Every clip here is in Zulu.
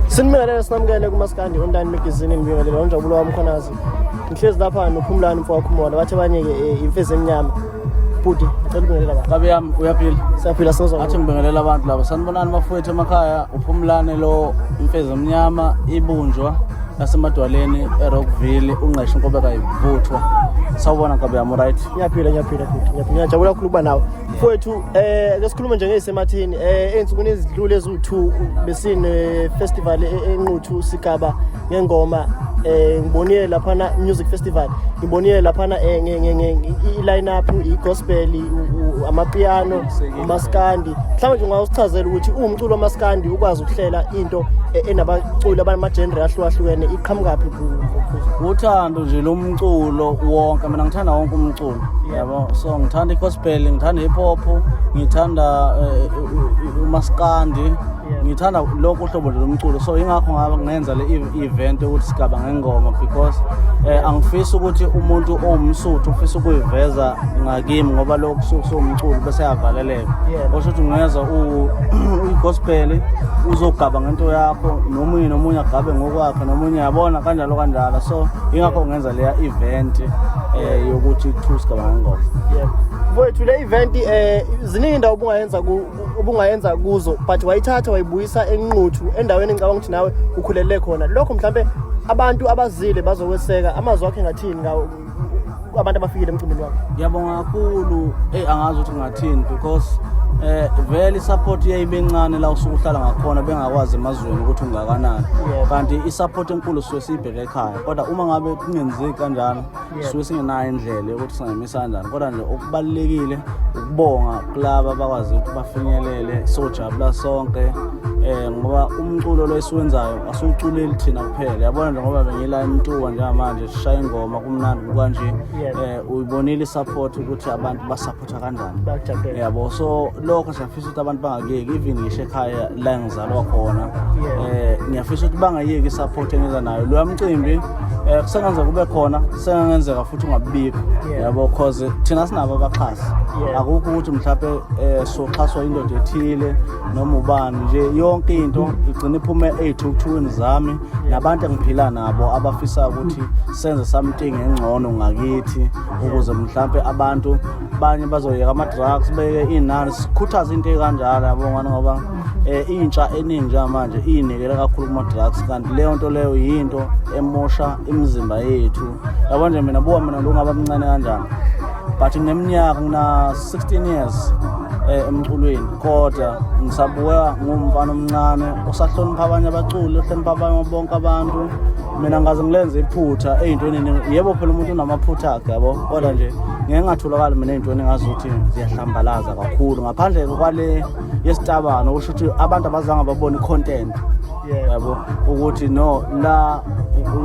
Sinibingelele sinamukele kuMaskandi Online Magazine, ngibingelela uNjabulo wami Mkhwanazi. Ngihlezi lapha noPhumlani mfowakho Umola, bathi abanye-ke imfezi emnyama. Bhuti, ngicela ubingelela abantu. Kabi yami uyaphila. Siyaphila, sizwa. Athi ngibingelela abantu laba. Sanibonani bafowethu emakhaya, uPhumlane lo, imfezi emnyama ibunjwa lasemadwaleni eRockville, ungqeshe inkobe kayivuthwa. Sawubona nkabi yami, right? Ngiyaphila, ngiyaphila bhuti. Ngiyaphila. Ngiyajabula kakhulu ukuba nawe. Mfowethu, ake sikhulume nje ngeyisemathini. Ey'nsukwini ezidlule eziwu-2 besine festival eNquthu, sigaba ngengoma. Ngibonile laphana music festival. Ngibonile laphana i-line up, i-gospel, amapiano, umaskandi. Mhlawumbe nje ungawusichazela ukuthi uwumculo wamaskandi ukwazi ukuhlela into enabaculi abanama-genre ahlukahlukene, iqhamukaphi? Uthando nje lomculo wonke, mina ngithanda wonke umculo, yabo. So ngithanda i-gospel, ngithanda hip hop, ngithanda umaskandi, ngithanda lonke uhlobo nje lomculo. So ingakho ngabe ngenza le event yokuthi sigaba ngengoma, because angifisi ukuthi umuntu owumsuthu ufisa ukuyiveza ngakimi, ngoba lokhu kusuke kuwumculo bese yavaleleka. Osho ukuthi ungeza uyi-gospel uzogaba ngento yakho, nomunye nomunye agabe ngokwakhe, nomunye, yabona, kanjalo kanjalo. So ingakho ngenza leya event yokuthi two sigaba ngengoma. Yeah. Mfowethu, le event ziningi indawo obungayenza kuzo, but wayithatha wayibuyisa eNquthu, endaweni engicabanga ukuthi nawe ukhulele khona. Lokho mhlambe abantu abazile bazokweseka, amazwi akhe ngathini ngawo abantu abafikile emcimbini wakho? Ngiyabonga kakhulu. Eyi, angazi ukuthi ngathini, because vele i-support iyayibe encane la usuke uhlala ngakhona, bengakwazi emazweni ukuthi ungakanani. Kanti i-support enkulu suke siyibheke ekhaya, kodwa uma ngabe kungenzeki kanjalo, suke singenayo indlela yokuthi singayimisa kanjani. Kodwa nje okubalulekile ukubonga kulaba abakwazi ukuthi bafinyelele, sojabula sonke, ngoba umculo lo esiwenzayo asiwuculeli thina kuphela, yabona. Nje ngoba bengila eMtuwa njengamanje, sishaya ingoma, kumnandi kanje. Uyibonile i-support ukuthi abantu basupporta kanjani. Bakujabulela. Yabo, so lokho siyafisa ukuthi abantu bangakuyeki, even ngisho ekhaya la engizalwa khona. Ngiyafisa ukuthi bangayeki i-support engiza nayo loya mcimbi. Kusengenzeka kube khona, kusengenzeka futhi ungabikho, yabo, cause thina sinabo abaxhasi. Akukho ukuthi mhlawumbe soxhaswa indoda ethile noma ubani nje. Yonke into igcina iphume ey'thukuthukweni zami nabantu engiphila nabo abafisa ukuthi senze something engcono ngakithi, ukuze mhlawumbe abantu banye bazoyeka ama-drugs, beyeke iy'nani, sikhuthaze into ey'kanjalo, yabo, ngani ngoba intsha eningi njengamanje iyinikele kakhulu kuma-drugs, kanti leyo nto leyo yinto emosha imizimba yethu, yabo. Nje mina, buka mina lo, ngaba mncane kanjani, but ngineminyaka, ngina 16 years emculweni, kodwa ngisabuka ngumfana omncane osahlonipha abanye abaculi, ohlonipha abanye bonke abantu. Mina ngaze ngilenze iphutha ey'ntweni, yebo, phela umuntu unamaphutha akhe, yabo, kodwa nje ngeke ngatholakali mina ey'ntweni engazuthi ziyahlambalaza kakhulu, ngaphandle kwale yesitabano, okusho ukuthi abantu abazange babone i-content, yabo, ukuthi no, la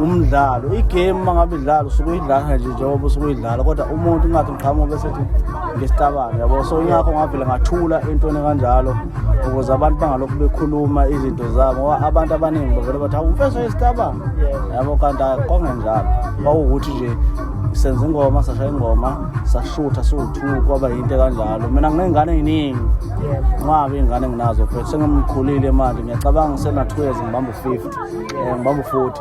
umdlalo, igame uma ngabe idlala usuke uyidlala nje njengoba usuke uyidlala, kodwa umuntu ungathi ngiqhamuka bese ethi ngesitabane, yabo. So ingakho ngavele ngathula entweni kanjalo, ukuze abantu bangalokhu bekhuluma izinto zabo, ngoba abantu abaningi bavele bathi, "Hawu, umfeso yesitabane," yabo, kanti kongenjalo. Kwawukuthi nje senza ingoma, sashaya ingoma, sashutha siwu-two, kwaba yinto kanjalo. Mina nginey'ngane ey'ningi, nqwabe iy'ngane enginazo mfethu, sengimkhulile manje, ngiyacabanga sena-2 years, ngibamba u-50, ngibamba u-40,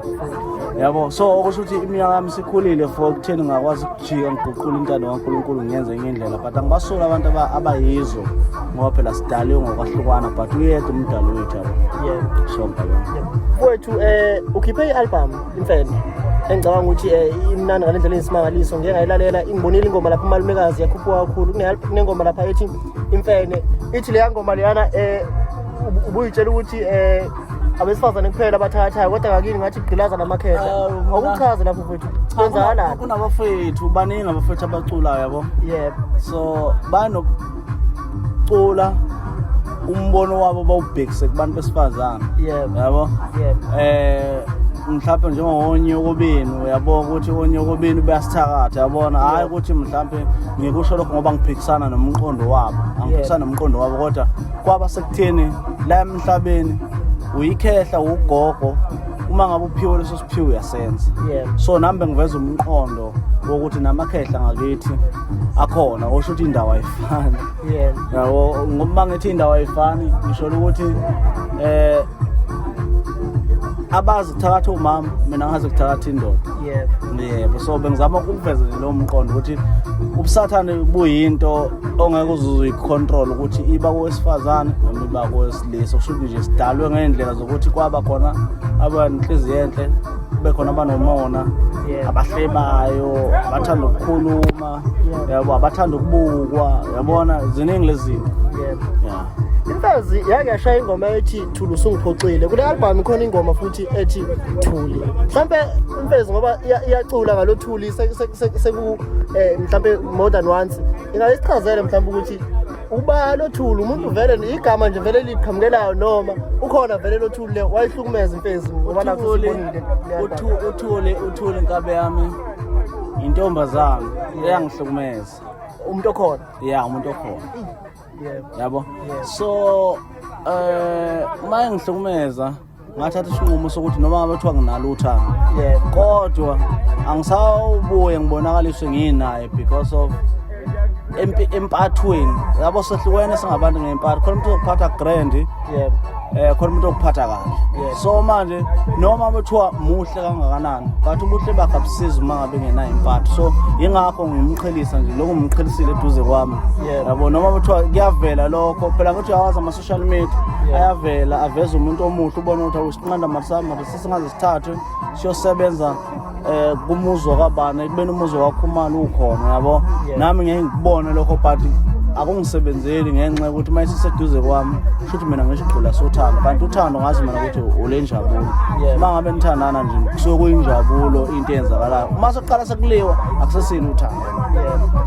yabo. So okusho ukuthi iminyaka yami isikhulile for ekutheni ngakwazi ukujika ngiguqule intando kaNkulunkulu, ngiyenze enye indlela. But angibasoli abantu abayizo, ngoba phela sidaliwe ngokwahlukana, but uyedwa umdali wethu, yabo. So ngiyabonga. Mfowethu, ukhiphe i-album Imfene, engicabanga ukuthi imnandi ngale ndlela eyisimangaliso. Ngike ngayilalela, ingibonile ingoma lapha umalumekazi yakhuphuka kakhulu. Kunengoma lapha ethi Imfene, ithi leya ngoma leyana ubuyitshela ukuthi abesifazane kuphela abathakathayo, kodwa ngakini ngathi gqilaza namakhehla. Awuchaze lapho mfowethu, kwenzakalani? Kunabafethu baningi, abafethu abaculayo, yabo. So banokucula umbono wabo bawubhekise kubantu besifazane, yabo. Mhlawumbe njengonyokobeni, uyabo ukuthi onyokobeni bayasithakatha, yabona. Hhayi ukuthi mhlawumbe ngikusho lokho ngoba ngiphikisana nomqondo wabo, angiphikisana nomqondo wabo, kodwa kwaba sekutheni la emhlabeni uyikhehla, ugogo, uma ngabe uphiwe leso siphiwe uyasenza. So nami bengiveza umqondo wokuthi namakhehla ngakithi akhona, osho ukuthi indawo ayifani, yabo. Ngoba ngithi indawo ayifani, ngisho ukuthi Abazi kuthakatha umama, mina ngazi kuthakatha indoda. Yebo, so bengizama ukuveza nje lowo mqondo ukuthi ubusathane buyinto ongeke uze uyicontrol ukuthi iba kowesifazane noma iba kowesilisa. Kusho ukuthi nje sidalwe ngey'ndlela zokuthi kwaba khona abanenhliziyo enhle, kube khona abanomona, abahlebayo, abathanda ukukhuluma, yabo, abathanda ukubukwa, yabona, ziningi lezi zinto. Yeah. Imfezi yake yashaya ingoma ethi Thuli usungiphoxile. Kule album khona ingoma futhi ethi Thuli. Mhlambe Imfezi ngoba iyacula ngalo Thuli seku mhlambe more than once. Ingayisichazele mhlambe ukuthi uba lo Thuli umuntu vele igama nje vele liqhamukelayo noma ukhona vele lo Thuli le wayihlukumeza Imfezi ngoba nakho sibonile. Uthuli uThuli inkabe yami intombazana eyangihlukumeza. Umuntu okhona. Yeah, umuntu okhona. Yabo, so uma engihlukumeza ngathatha isinqumo sokuthi noma ngabe kuthiwa nginalo uthando, kodwa angisawubuye ngibonakaliswe nginaye because of empathweni. Yabo, sehlukene singabantu ngempatho. Khona umuntu ozokuphatha grand, khona umuntu okuphatha kabi. So manje noma bethiwa muhle kangakanani, but ubuhle bakhe abusizi uma ngabe ngenayo impatho. So yingakho ngimqhelisa nje lokhu, ngimqhelisile eduze kwami. Yabo, noma bethiwa kuyavela lokho, phela ngithi uyawazi ama-social media ayavela, aveza umuntu omuhle, ubone ukuthi awusinqanda masami manje sesingaze sithathwe siyosebenza kumuzwa kabani ekubeni umuzwa wakhumalo ukhona, yabo. Nami ngeke ngikubone lokho, but akungisebenzeli ngenxa yokuthi uma isiseduze kwami kusho mina ngisigqila sothando, kanti uthando ngazi mina ukuthi ulenjabulo. Uma ngabe nithandana nje kusuke kuyinjabulo into eyenzakalayo. Uma sekuqala sekuliwa akusesini uthando.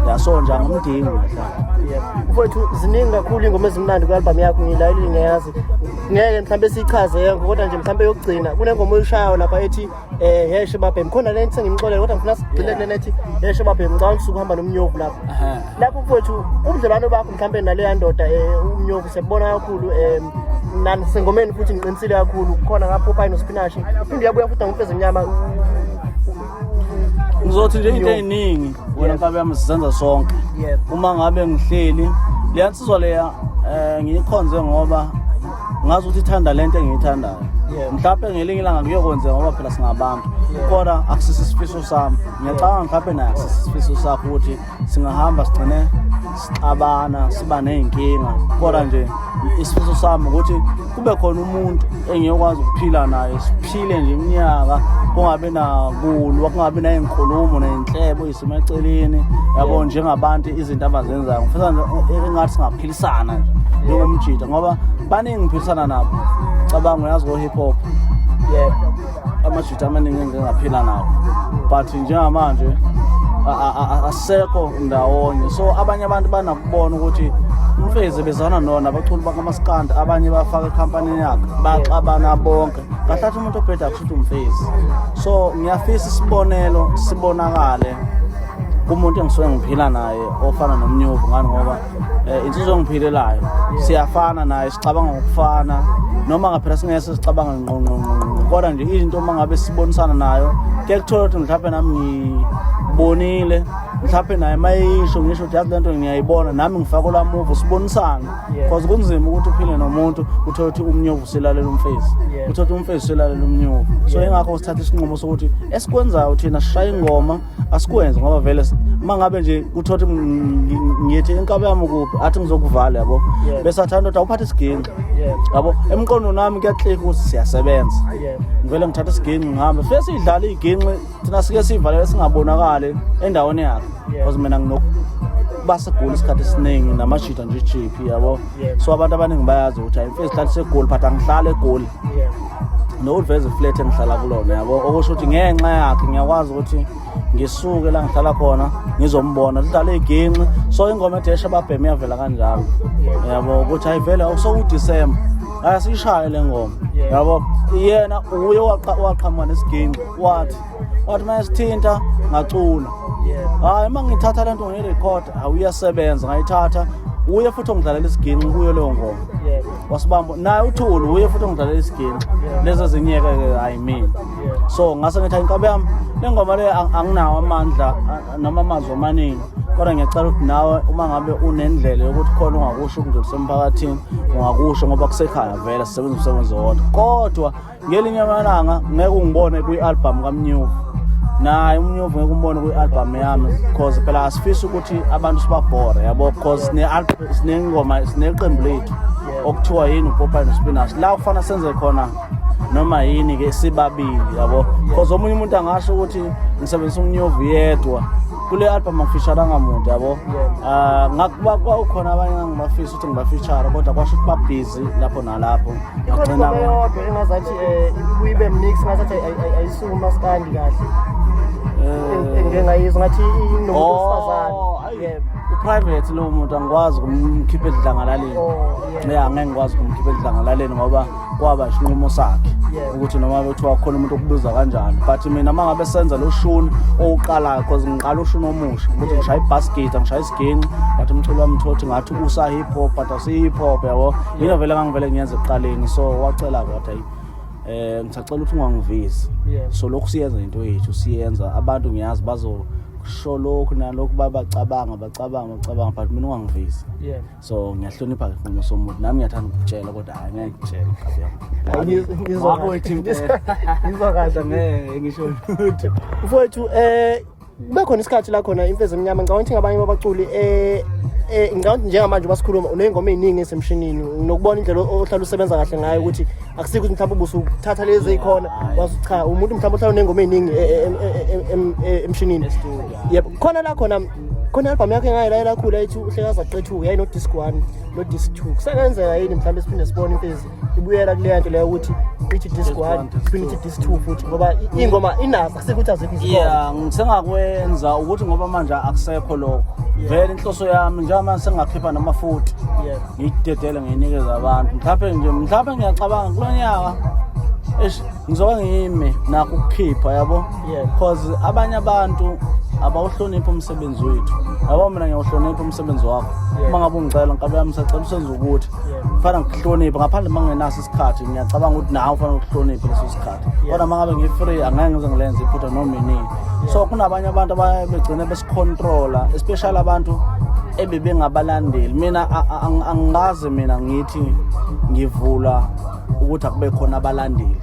Ya, so nje angimdingi mhlawumbe. Mfowethu, ziningi kakhulu ingoma ezimnandi kwi-album yakho, ngiyilaleli ngiyazi. Ngeke mhlawumbe siyichaze yonke, kodwa nje mhlawumbe yokugcina kunengoma oyishayo lapha ethi yeshe babhemi. Khona le ngithi ngimxolele, kodwa ngifuna sigxile kulena ethi yeshe babhemi. Ngicabanga ukuthi ukuhamba nomnyovu lapha. Lapho mfowethu, ubudlelwano bakho mhlawumbe naleya ndoda umnyovu siyabona kakhulu nani sengomeni futhi ngiqinisile kakhulu khona ngapho uPayi noSpinashi uphinde uyabuya futhi ngumfezi emnyama. Ngizothi nje into ey'ningi wena nkabi yami sizenza sonke. Uma ngabe ngihleli leya nsizwa leya ngiyikhonze ngoba ngazi ukuthi ithanda lento engiyithandayo. Mhlawumbe ngelinye ilanga kuyokwenzeka ngoba phela singabantu, kodwa akusisi isifiso sami. Ngiyacabanga mhlawumbe naye akusisi isifiso sakho ukuthi singahamba sigcine sixabana siba ney'nkinga, kodwa nje isifiso sami ukuthi kube khona umuntu engiyokwazi ukuphila naye, siphile nje iminyaka kungabi nakulwa, kungabi ney'nkulumo ney'nhlebo ey'semaceleni, yabo, njengabantu izinto abazenzayo. Ngifisa nje engathi singaphilisana nje njengomjida ngoba baningi ngiphilisana nabo. Cabanga uyazi ko-hip hop amajita amaningi engike ngaphila nawo, but njengamanje asekho ndawonye. So abanye abantu banakubona ukuthi umfezi bezana nona abaculi bakamaskandi, abanye bafaka ekhampanini yakhe, baxabana bonke kahle, athi umuntu obheda kusho ukuthi umfezi. So ngiyafisa isibonelo sibonakale kumuntu engisuke ngiphila naye ofana nomnyovu, ngani ngoba insizwa engiphilelayo siyafana naye, sicabanga ngokufana, noma ngaphela singeke sicabanga ngqo ngqo ngqo ngqo, kodwa nje izinto uma ngabe sibonisana nayo kuye kuthola ukuthi mhlawumbe nami ngibonile, mhlawumbe naye mayisho ngisho ukuthi yazi lento ngiyayibona nami, ngifake olamuvo sibonisane, because kunzima ukuthi uphile nomuntu uthole ukuthi umnyovu uselalela umfezi, uthole ukuthi umfezi uselalela umnyovu. So ingakho sithatha isinqumo sokuthi esikwenzayo thina sishaya ingoma, asikwenze ngoba vele uma ngabe nje kuthothi ngithi inkabe yami kuphi, athi ngizokuvala, yabo, bese athanda ukuthi awuphathe isiginci, yabo, emqondo nami kuyaklika ukuthi siyasebenza. Ngivele ngithathe isiginci ngihambe, fike siyidlale iginci thina, sike siyivalele singabonakali endaweni yakhe, because mina nginokuba segoli isikhathi esiningi namajita nje ijiphi, yabo. So abantu abaningi bayazi ukuthi hayi, imfezi ihlala isegoli, but angihlali egoli nokuveza iflat engihlala kulona, yabo. Okusho ukuthi ngenxa yakhe ngiyakwazi ukuthi ngisuke la ngihlala khona ngizombona sidlale iginci. So ingoma ethi Esha Babhemi iyavela kanjalo, yabo, ukuthi hayi vele sekudisemba, hayi asiyishaye le ngoma, yabo. Yena uye waqhamuka nesiginci, wathi uma esithinta ngacula, hayi uma ngithatha lento ngiyirekhoda, awuyasebenza, ngayithatha. Uye futhi ongidlalela isiginci kuyo leyo ngoma. Wasibamba naye uThuli, uye futhi ongidlalela isiginci. Lezi ezinye-ke ke ayimina. So ngase ngithi inkabi yami le ngoma le anginawo amandla noma amazwi amaningi, kodwa ngiyacela ukuthi nawe uma ngabe unendlela yokuthi khona ungakusho ukudlulisa emphakathini, ungakusho, ngoba kusekhaya vele sisebenza umsebenzi owodwa. Kodwa ngelinye amalanga ngeke ungibone kwi-album kaMnyuvu, naye uMnyuvu ngeke umbone kwi-album yami, because phela asifisi ukuthi abantu sibabhore, yabo, because sinengoma, sineqembu lethu okuthiwa yini, uPopeye noSpinach, la kufanele senze khona noma yini-ke sibabili, yabo, because omunye umuntu angasho ukuthi ngisebenzisa uMnyovu yedwa kule album, angifeaturanga muntu, yabo. Ngakuba kwakukhona abanye engangibafisa ukuthi ngibafeature, kodwa kwasho ukuthi babhizi lapho nalapho. Ikhona ingoma eyodwa engazathi ibuye ibe mix, ngazathi ayisuki umaskandi kahle, engike ngayizwa ngathi inomuntu wesifazane. Oh, ayi, u-private lowo muntu, angikwazi ukumkhipha edlangalaleni. Oh, yeah. Ya, ngeke ngikwazi ukumkhipha edlangalaleni ngoba kwaba isinqumo sakhe ukuthi noma bekuthiwa khona umuntu okubuza kanjani, but mina uma ngabe senza lo shuni owuqalayo, cause ngiqala ushuni omusha ukuthi ngishaya i-bass guitar, ngishaya isiginci, but umculo wami thothi ngathi usa hip hop, but asi hip hop, yabo, yini vele ngangivele ngiyenza ekuqaleni. So wacela kodwa, ayi, ngisacela ukuthi ungangivezi. So lokhu siyenza into yethu, siyenza abantu, ngiyazi bazosho lokhu nalokhu, babacabanga bacabanga bacabanga, but mina ungangivezi. So ngiyahlonipha ke isinqumo somuntu. Nami ngiyathanda ukukutshela, kodwa hayi, ngeke ngikutshele, nkabi yami. Hayi, ngizwa Ngakho kahle. ethi impela. Ngizwa kahle. Ngeke ngisho lutho. Mfowethu, kube khona isikhathi la khona Imfezi Emnyama, ngicabanga ukuthi ngabanye babaculi, ngicabanga ukuthi njengamanje basikhuluma uney'ngoma ey'ningi esemshinini, nokubona indlela ohlala usebenza kahle ngayo, ukuthi akusikho ukuthi mhlawumbe ubusuthatha lezi ey'khona wazi, cha, umuntu mhlawumbe ohlala uney'ngoma ey'ningi emshinini. Yebo, khona la khona khona album yakhe engayilayela kakhulu ayithi uhlekaza qethuka, yayino-disc 1 no-disc 2. Kusengenzeka yini mhlawumbe siphinde sibone Imfezi ibuyela kuleya nto leyo ukuthi ithi disc 1, iphinde ithi disc 2 futhi, ngoba iy'ngoma inazo, asikho ukuthi azikho izikhona? Yeah, ngisengakwenza ukuthi ngoba manje akusekho lokho. Vele inhloso yami njengoba sengakhipha noma 40 ngiyidedele, ngiyinikeze abantu, mhlawumbe nje, mhlawumbe ngiyacabanga kulo nyaka, eish, ngizoke ngime nakho ukukhipha, yabo, because abanye abantu abawuhloniphi umsebenzi wethu, yabo. Mina ngiyawuhlonipha umsebenzi wakho. Uma ngabe ungicela, nkabe yami, sacela usenze ukuthi kufanele ngikuhloniphe, ngaphandle uma ngingenaso isikhathi, ngiyacabanga ukuthi nawe ufanele ukuhloniphe leso sikhathi. Kodwa uma ngabe ngi-free, angeke ngize ngilenze iphutha noma inini. So kunabanye abantu abaye begcine besicontrola, especially abantu ebebengabalandeli. Mina angikaze mina ngithi ngivula ukuthi akube khona abalandeli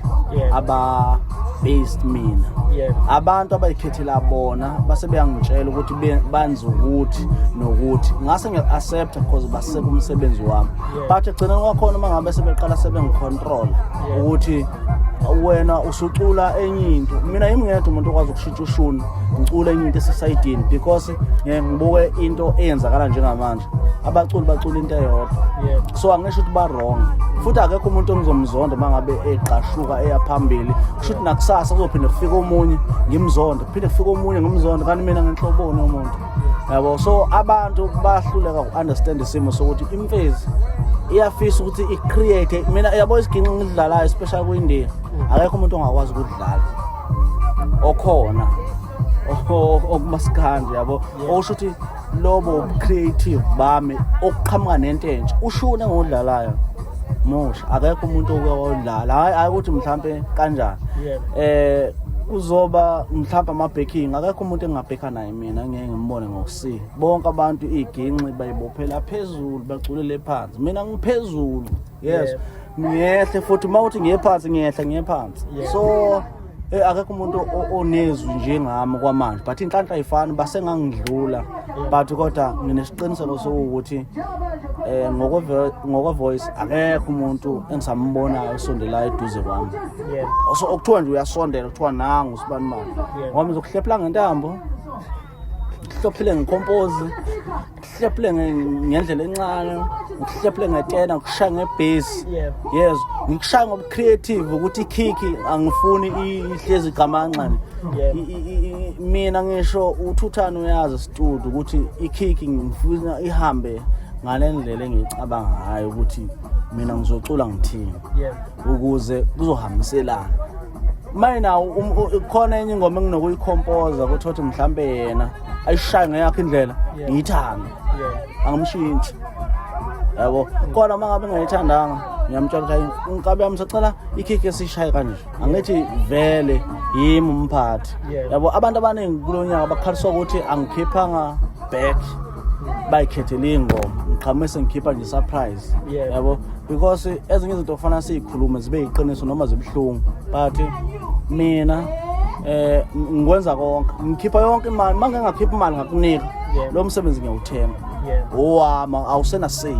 aba based mina. Abantu abayikhethela bona base beyangitshela ukuthi banze ukuthi nokuthi, ngase ngiya-accepta because baseka umsebenzi wami. But egcineni kwakhona uma ngabe sebeqala sebengicontrol ukuthi wena usucula enye into, mina yimi ngedwa umuntu okwazi ukushintsha ushuni, ngicule enye into esesayidini, because ngeke ngibuke into eyenzakala njengamanje, abaculi bacula into eyodwa. So angisho ukuthi ba-wrong, futhi akekho umuntu engizomzonda uma ngabe eqashuka eya phambili. Kusho ukuthi nakusasa kuzophinde kufike omunye ngimzonde, kuphinde kufike omunye ngimzonde, kanti mina ngenhloboni yomuntu, yabo. So abantu bahluleka uku-understand isimo sokuthi Imfezi iyafisa ukuthi i-create. Mina, yabo, isiginci ngidlalayo, especially kwi-India, akekho umuntu ongakwazi ukudlala okhona okumaskandi, yabo. Okusho ukuthi lobo creative bami okuqhamuka nento entsha, ushune ngodlalayo musha, akekho umuntu oke wawudlala. Hayi, hayi, ukuthi mhlambe kanjani, kuzoba mhlawumbe ama-backing, akekho umuntu engingabhekha naye mina, ngeke ngimbone ngokusi. Bonke abantu iy'ginci bayibophela phezulu, baculele phansi. Mina ngiphezulu, yes, ngiyehle futhi uma uthi ngiye phansi, ngiyehla ngiye phansi. So akekho umuntu onezwi njengami kwamanje, but inhlanhla ayifani, basengangidlula, but kodwa nginesiqiniseko sokuthi ngokwe voice akekho umuntu engisambonayo osondelayo eduze kwami. So okuthiwa nje uyasondela, kuthiwa nangu sibani mani, ngoba ngizokuhlephula ngentambo, ngihlophile ngikhompozi, ngihlephule ngendlela encane, ngihlephule ngetena, ngikushaya ngebhesi. Yes, ngikushaya ngobu-creative ukuthi i-kick angifuni ihlezi igamanxane. Mina ngisho uthuthane uyazi studio ukuthi i-kick ngifuna ihambe ngale ndlela engiyicabanga ngayo, ukuthi mina ngizocula ngithini ukuze kuzohambiselana. Manje nawo khona enye ingoma enginokuyikhompoza ukuthi othi mhlambe yena ayishaye ngeyakhe indlela, ngiyithande, angimshintshi. Yabo, kodwa uma ngabe ngayithandanga ngiyamtshela ukuthi hayi inkabi yami, sacela ikhikhe sishaye kanje, angithi vele yimi umphathi. Yabo, abantu abaningi kulo nyaka bakhaliswa ukuthi angikhiphanga back bayikhethele iy'ngoma, ngiqhamuke sengikhipha nje surprise. Yabo, because ezinye izinto kufanele siyikhulume zibe yiqiniso noma zibuhlungu, but mina ngikwenza konke, ngikhipha yonke imali. Uma ngingakhipha imali ngakunika lo msebenzi, ngiyawuthenga. Owami, awusena say.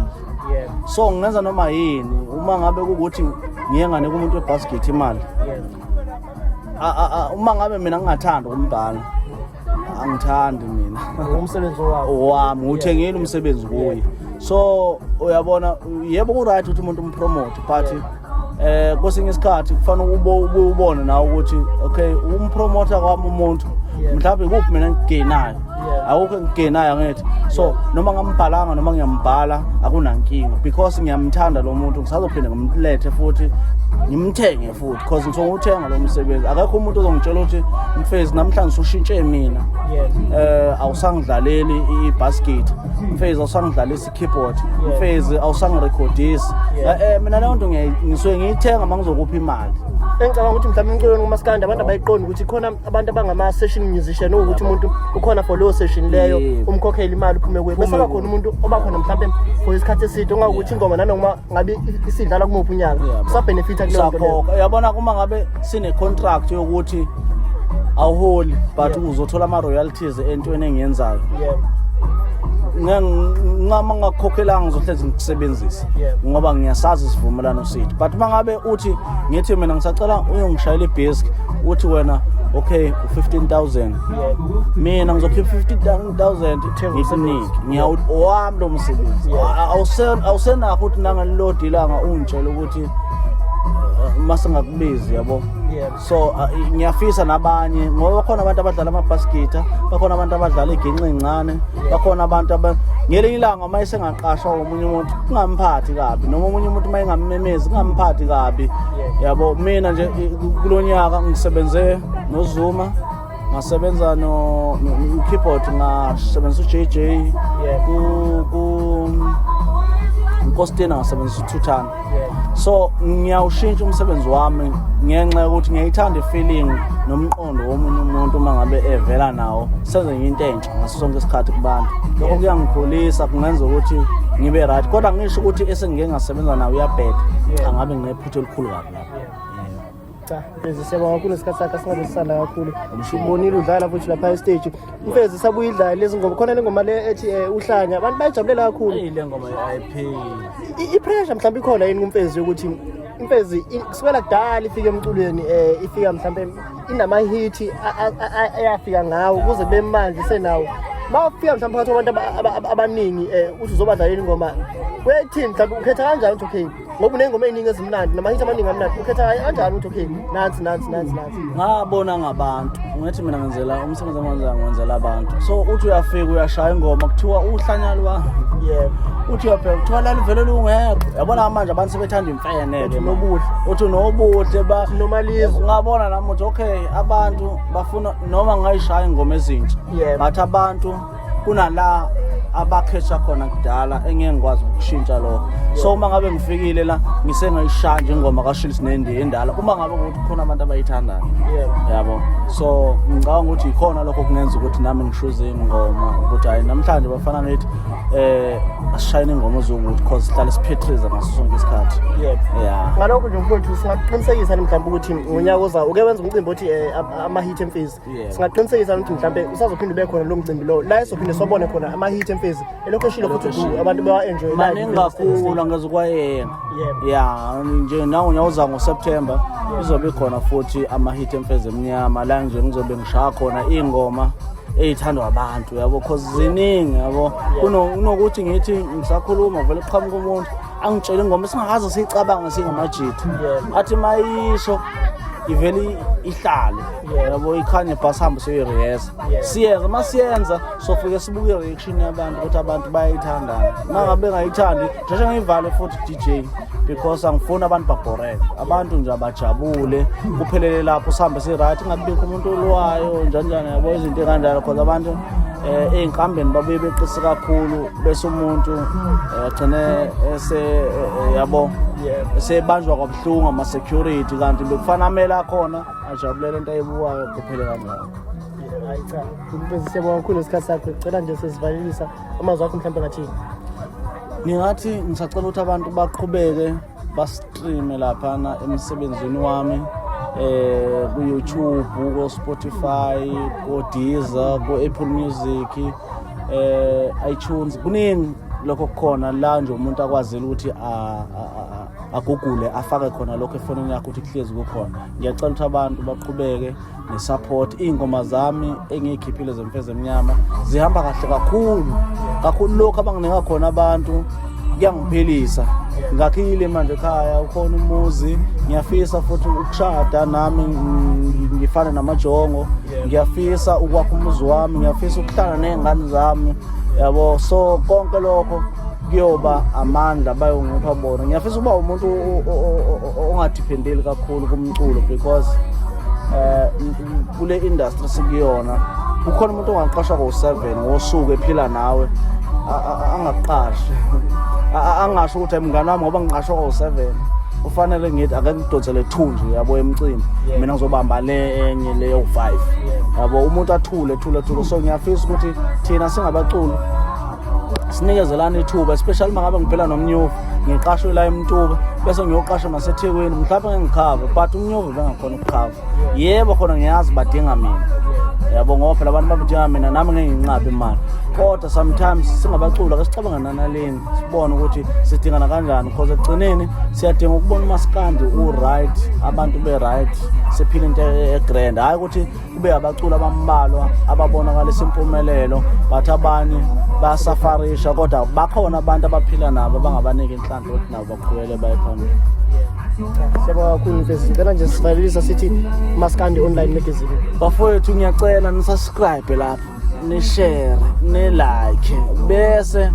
So ngingenza noma yini. Uma ngabe kuwukuthi ngiye nganika umuntu webasket imali, uma ngabe mina ngingathandi ukumbhala, angithandi mina. Umsebenzi wakho. Owami, ngiwuthengile umsebenzi kuye. So uyabona, yebo, ku-right ukuthi umuntu umpromote, but kwesinye isikhathi kufanele ube ubone nawe ukuthi okay, umpromota kwami umuntu, mhlawumbe ikuphi mina engikugainayo? Akukho engikugainayo, angithi? So noma ngambhalanga noma ngiyambhala, akunankinga because ngiyamthanda lo muntu, ngisazophinde ngimlethe futhi, ngimthenge futhi because ngisuke nguthenga lo msebenzi. Akekho umuntu ozongitshela ukuthi mfezi, namhlanje usushintshe mina, awusangidlaleli i-basket, mfezi, awusangidlalisi i-keyboard, mfezi, awusangirekhodisi. Mina leyo nto ngisuke ngiyithenga uma ngizokupha imali. Engicabanga ukuthi mhlawumbe emculweni kumaskandi abantu abayiqondi ukuthi khona abantu abangama-session musician, ukuthi umuntu ukhona for leyo session leyo, umkhokhele imali, uphume kuye, bese Uphume ba khona umuntu oba khona mhlawumbe for isikhathi eside, ongakuthi ingoma nanoma ngabe isidlala kumuphi unyaka, usabenefitha kuleyo nto leyo. Sakhokha, uyabona, uma ngabe sine-contract yokuthi awuholi but uzothola ama-royalties entweni engiyenzayo, ngama ngakukhokhelanga ngizohlezi ngikusebenzisa ngoba ngiyasazi isivumelwano sethu. But uma ngabe uthi, ngithi mina ngisacela uyongishayela ibhiski, uthi wena okay, u-15 000, mina ngizokhipha 15 000 ngikunike, ngiyawami lo msebenzi. Awusenakho ukuthi nangalilodwa ilanga ungitshela ukuthi mase ngakubizi, yabo. So ngiyafisa nabanye, ngoba bakhona abantu abadlala amabhaskita, bakhona abantu abadlala iginxa ey'ncane, bakhona abantu aba ngelinye ilanga uma esengaqashwa omunye umuntu kungamphathi kabi, noma omunye umuntu uma engammemezi kungamphathi kabi. Yabo, mina nje kulo nyaka ngisebenze noZuma, ngasebenza no keyboard, ngasebenzisa uJJ, ku Nkostina ngasebenzisa uThuthana. So ngiyawushintsha umsebenzi wami ngenxa yokuthi ngiyayithanda i-feeling nomqondo womunye umuntu uma ngabe evela nawo, senze into entsha ngaso sonke isikhathi kubantu. Lokho kuyangikhulisa, kungenza ukuthi ngibe right, kodwa ngisho ukuthi esengike ngasebenza nawo uyabheda, cha, ngabe nginephutha elikhulu kabi lapho. Cha Mfezi, siyabonga kakhulu isikhathi sakho, singabe sisala kakhulu. Sibonile udlala futhi lapha estage. Mfezi, sabuya idlala lezi ngoma, khona le ngoma le ethi uhlanya, abantu bayijabulela kakhulu. Eyi, le ngoma ye-IP. I-pressure mhlawumbe ikhona yini kumfezi yokuthi imfezi kusukela kudala ifike emculweni, ifika mhlawumbe inama-hit ayafika ngawo kuze kube manje senawo, mawufika mhlawumbe phakathi kwabantu abaningi, uthi uzobadlalela ingoma, kuyayithini mhlawumbe, ukhetha kanjani ukuthi okay, ngoba uney'ngoma ey'ningi ezimnandi nama-hit amaningi amnandi, ukhetha kanjani ukuthi okay, nansi, nansi, nansi, nansi? Ngabona ngabantu, ngithi mina ngenzela umsebenzi engiwenzayo, ngiwenzela abantu. So uthi uyafika uyashaya ingoma, kuthiwa uhlanya lwa, uthi uyabheka, kuthiwa lalivele lungekho. Yabona manje abantu sebethanda imfene. Uthi nobuhle. Uthi nobuhle ba Nomalizwe. Ngabona nami ukuthi okay, abantu bafuna noma ngayishaya ingoma ezintsha, but abantu kunala abakhetha khona kudala, engeke ngikwazi ukushintsha lokho. So uma ngabe ngifikile la, ngisengayishaya nje ingoma kaShills Nendi endala, uma ngabe ukuthi khona abantu abayithandayo. Yabo, so ngicabanga ukuthi ikhona lokho kungenza ukuthi nami ngishuze ingoma ukuthi hayi, namhlanje bafana ngithi asishayine ingoma ezokuthi cause sihlale siphetriza ngaso sonke isikhathi. Yeah. Ngalokho nje mfowethu, singaqinisekisa mhlawumbe ukuthi ngonyaka ozayo uke wenza umcimbi othi ama-hit emfezi? Singaqinisekisa ukuthi mhlawumbe usazophinde ube khona lo mcimbi lo, la esophinde sobone khona ama-hit emfezi elokhu eshilo futhi du abantu bawa-enjoy live? Maningi kakhulu, angeze kwayena. Ya, nje nawo unyaka ngoSeptember izobe ikhona futhi ama-hit emfezi emnyama, la nje ngizobe ngishaya khona iy'ngoma ey'thandwa abantu, yabo, cause ziningi, yabo. Kunokuthi ngithi ngisakhuluma vele kuqhamuka umuntu angitshele ingoma esingakaze siyicabange singamajitha, athi mayisho ivele ihlale, yabo, ikhanye bhasi, hambe siyoyiriyeza. Siyenza, uma siyenza sofike sibuke i-reaction yabantu ukuthi abantu bayayithandana. Uma ngabe bengayithandi, sheshe ngiyivale futhi DJ, because angifuni abantu babhoreke, abantu nje abajabule, kuphelele lapho, sihambe si-right, ingabikho umuntu olwayo njani njani, yabo, izinto ey'kanjalo, cause abantu Ey'nkambeni babuye beqise kakhulu bese umuntu agcine ese yabo esebanjwa kwabuhlungu ama-security, kanti bekufana amele akhona ajabulele into ayibukayo kuphele kanjalo. Hayi cha, Mfezi, siyabonga kakhulu ngesikhathi sakho. Cela nje sesivalelisa, amazwi akho mhlawumbe ngathini? Ngingathi ngisacela ukuthi abantu baqhubeke ba-streame laphana emsebenzini wami ku-YouTube, ko-Spotify, ko-Deezer, ko-Apple Music, iTunes, kuningi lokho kukhona la nje umuntu akwazile ukuthi agugule afake khona lokho efonini yakhe ukuthi kuhlezi kukhona. Ngiyacela ukuthi abantu baqhubeke ne-support. Iy'ngoma zami engiy'khiphile zemfezi emnyama zihamba kahle kakhulu kakhulu. Lokhu abanginika khona abantu kuyangiphilisa. Ngakhile manje ekhaya, ukhona umuzi. Ngiyafisa futhi ukushada nami, ngifane namajongo. Ngiyafisa ukwakha umuzi wami, ngiyafisa ukuhlala ney'ngane zami, yabo. So konke lokho kuyoba amandla bayongipha bona. Ngiyafisa ukuba umuntu ongadependeli kakhulu kumculo, because kule industry sikuyona kukhona umuntu ongaqashwa ko-7 ngosuku ephila nawe, angakuqashi, angasho ukuthi mngani wami, ngoba ngiqashwa ko-7 kufanele ngithi ake ngidonsele 2 nje, yabo, emcimbi, mina ngizobamba le enye leyo 5, yabo. Umuntu athule thule thule. So ngiyafisa ukuthi thina singabaculi sinikezelane ithuba, especially uma ngabe ngiphila nomnyuvu, ngiqashwe la eMtuba bese ngiyoqashwa naseThekwini, mhlawumbe ngeke ngikhave, but umnyuvu bengakhona ukukhava. Yebo, khona ngiyazi badinga mina, yabo, ngoba phela abantu babadinga mina, nami ngeke nginqabe imali, kodwa sometimes singabaculi ake sicabange nanaleni, sibone ukuthi sidingana kanjani, because ekugcineni siyadinga ukubona umasikandi u-right, abantu be-right, siphile into e-grand, hhayi ukuthi kube abaculi abambalwa ababonakalisa impumelelo but abanye bayasafarisha, kodwa bakhona abantu abaphila nabo abangabanika inhlanhla ukuthi nabo baqhubele baye phambili. Siyabonga kakhulu, Mfezi. Ngicela nje sivalelisa sithi Maskandi Online Magazine. Bafowethu, ngiyacela ni-subscribe lapho, ni-share, ni-like, bese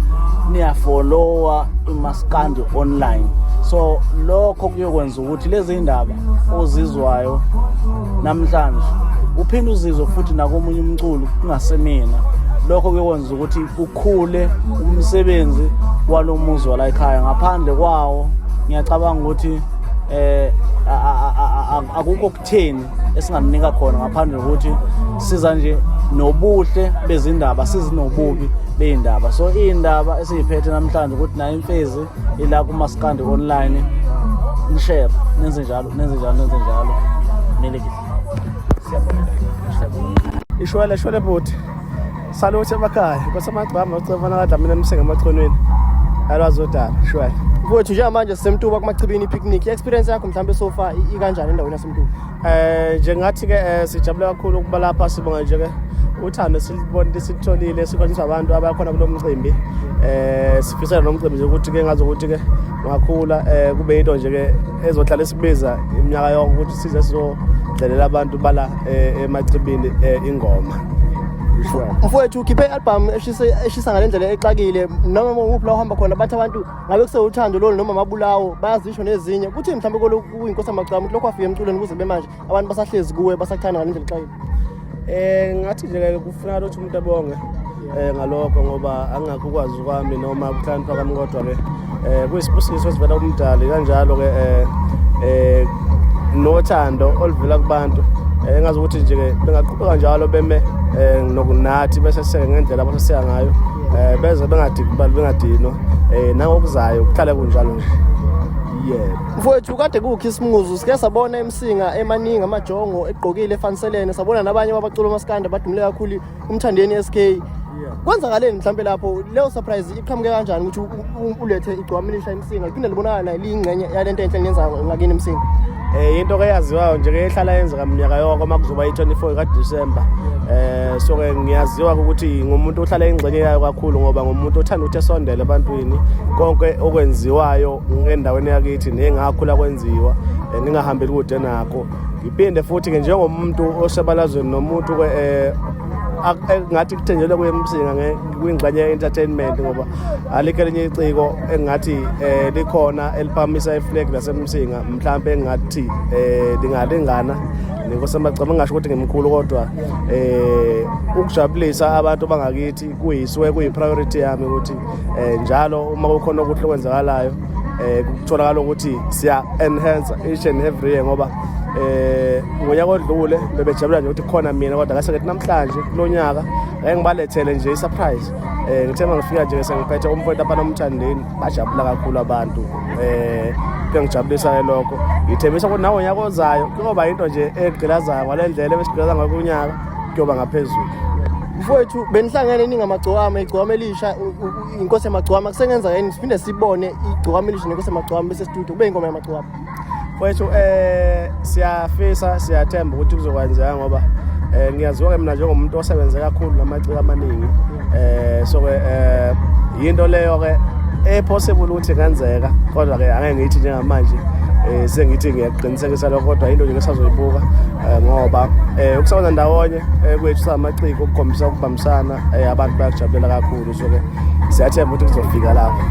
niyafollowa iMaskandi Online. So lokho kuyokwenza ukuthi lezi ndaba ozizwayo namhlanje uphinde uzizwe futhi nakomunye umculo kungasemina. Lokho kuyokwenza ukuthi kukhule umsebenzi walo muzi wala ekhaya. Ngaphandle kwawo ngiyacabanga ukuthi akukho kutheni esinganinika khona ngaphandle kokuthi siza nje nobuhle bezindaba, sizinobubi bey'ndaba. So iy'ndaba esiyiphethe namhlanje ukuthi nayo imfezi ila kuMaskandi Online, ni-share, nenze njalo, nenze njalo, nenze njalo, nelekile. Ishwele shwele bhuti. Salute emakhaya. Nkosi amagcama ucefana kaDlamini emsinga emachonweni. Alwazi udaba, shwele. Mfowethu, njengamanje siseMtuba kuMachibini picnic. I-experience yakho mhlawumbe so far ikanjani endaweni yaseMtuba? Nje ngathi ke sijabule kakhulu ukuba lapha. Sibonga nje ke uthando silibonile, silitholile, sikhonjiswa abantu abakhona kulo mcimbi. Sifisela lo mcimbi nje ukuthi ke ngazi ukuthi ke ungakhula, kube into nje ke ezohlala isibiza iminyaka yonke ukuthi size sizodlalela abantu bala eMachibini ingoma. Ishwele. Mfowethu, ukhiphe i-album eshisa ngale ndlela exakile. Noma nguphi la uhamba khona bathi abantu ngabe kusewuthando lolu noma amabulawo, bayazisho nezinye. Kuthi mhlawumbe kolo kuyinkosi amagcama ukuthi lokhu wafika emculweni kuze bemanje abantu basahlezi kuwe, basakuthanda ngale ndlela exakile. Ngathi nje ke kufuneka ukuthi umuntu ebonge ngalokho, ngoba angakho ukwazi kwami noma ukuhlakanipha kwami, kodwa ke kuyisibusiso esivela kumdali kanjalo ke nothando oluvela kubantu. Engazi ukuthi nje ke bengaqhubeka njalo beme nokunathi bese seke ngendlela abaseseka ngayo, beze bengadikibali, bengadinwa, nangokuzayo kuhlale kunjalo nje, yebo. Mfowethu, kade kuwukhisimuzi, sike sabona eMsinga emaningi amajongo egqokile efaniselene, sabona nabanye babacula umaskandi abadumile kakhulu, uMthandeni SK. Kwenzakaleni mhlawumbe lapho? Leyo surprise iqhamuke kanjani ukuthi ulethe igcwama elisha eMsinga liphinde libonakala nayo liyingxenye yalento enhle niyenza ngakini eMsinga? Into ke yaziwayo nje ke ehlala yenzeka minyaka yonke uma kuzoba i-24 kaDisemba. So ke ngiyaziwa ukuthi ngumuntu ohlala ingxenye yayo kakhulu, ngoba ngumuntu othanda ukuthi esondele ebantwini. Konke okwenziwayo endaweni yakithi nengakhula kwenziwa, ngingahambeli kude nakho. Ngiphinde futhi ke njengomuntu osebalazweni nomuntu ke engathi kuthenjelwe kuyeMsinga kwingxenye ye-entertainment, ngoba alikho elinye iciko engathi likhona eliphakamisa i-flag laseMsinga mhlambe engathi lingalingana Nenkosi Yamagcokama, ngingasho ukuthi ngimkhulu kodwa ukujabulisa abantu bangakithi kuyiswe kuyi-priority yami ukuthi njalo uma kukhona okuhle okwenzakalayo kutholakala ukuthi siya enhance each and every year, ngoba ngonyaka odlule bebejabula nje ukuthi khona mina, kodwa kase ngithi namhlanje kulonyaka ngeke ngibalethele nje i-surprise. Ngithe mangifika nje sengiphethe umfowethu apha nomthandeni, bajabula kakhulu abantu. Kuyangijabulisa ke lokho. Ngithembisa ukuthi nawo nyaka ozayo kuyoba into nje egqilazayo ngale ndlela ebesigqilaza ngayo kunyaka, kuyoba ngaphezulu. Mfowethu, benihlangene ningamagcokama, igcokama elisha, inkosi yamagcokama, kusengenza yini siphinde sibone igcokama elisha nenkosi yamagcokama bese studio kube ingoma yamagcokama? Mfowethu, siyafisa, siyathemba ukuthi kuzokwenzeka, ngoba ngiyaziwa ke mina njengomuntu osebenze kakhulu namaciko amaningi. So ke yinto leyo ke e-possible ukuthi ingenzeka, kodwa ke angeke ngithi njengamanje sengithi ngiyaqinisekisa lokho, kodwa into nje esazoyibuka, ngoba ukusebenza ndawonye kwethu samaciko ukukhombisa ukubambisana, abantu bayakujabulela kakhulu. So ke siyathemba ukuthi kuzofika lapho.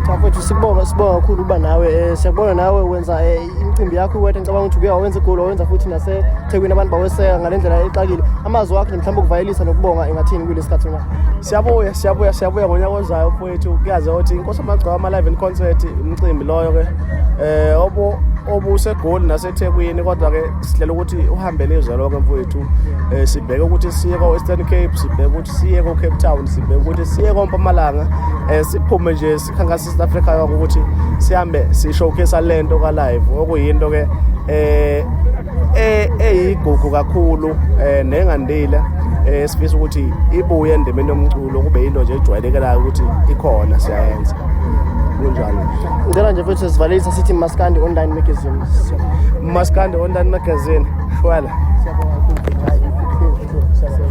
Cha mfowethu, sikubonga, sibonga kakhulu ukuba nawe. Siyakubona nawe wenza imicimbi yakho uwedwa. Ngicabanga ukuthi uke wawenza eGoli, wawenza futhi naseThekwini, abantu baweseka ngale ndlela exakile. Amazwi akho mhlawumbe ukuvayelisa nokubonga engathini kulesi sikhathi na? Siyabuya, siyabuya, siyabuya ngonyaka ozayo mfowethu. Kuyazi ukuthi inkosi Amagcokama live in concert, umcimbi loyo ke obuseGoli naseThekwini, kodwa ke sihlela ukuthi uhambe lezwe lonke mfowethu. Sibheke ukuthi siye ko Western Cape, sibheke ukuthi siye ko Cape Town, sibheke ukuthi siye ko Mpumalanga, siphume nje sikhankasa South Africa yonke ukuthi sihambe si showcase lento ka live, okuyinto ke eyigugu kakhulu nengandile, sifisa ukuthi ibuye endimeni yomculo, kube yinto nje ejwayelekelayo ukuthi ikhona, siyayenza kunjalo. Ngicela nje futhi sivalelisa sithi Maskandi Online Magazine. Maskandi Online Magazine, shwela. Siyabonga kakhulu. Hayi, siyabonga.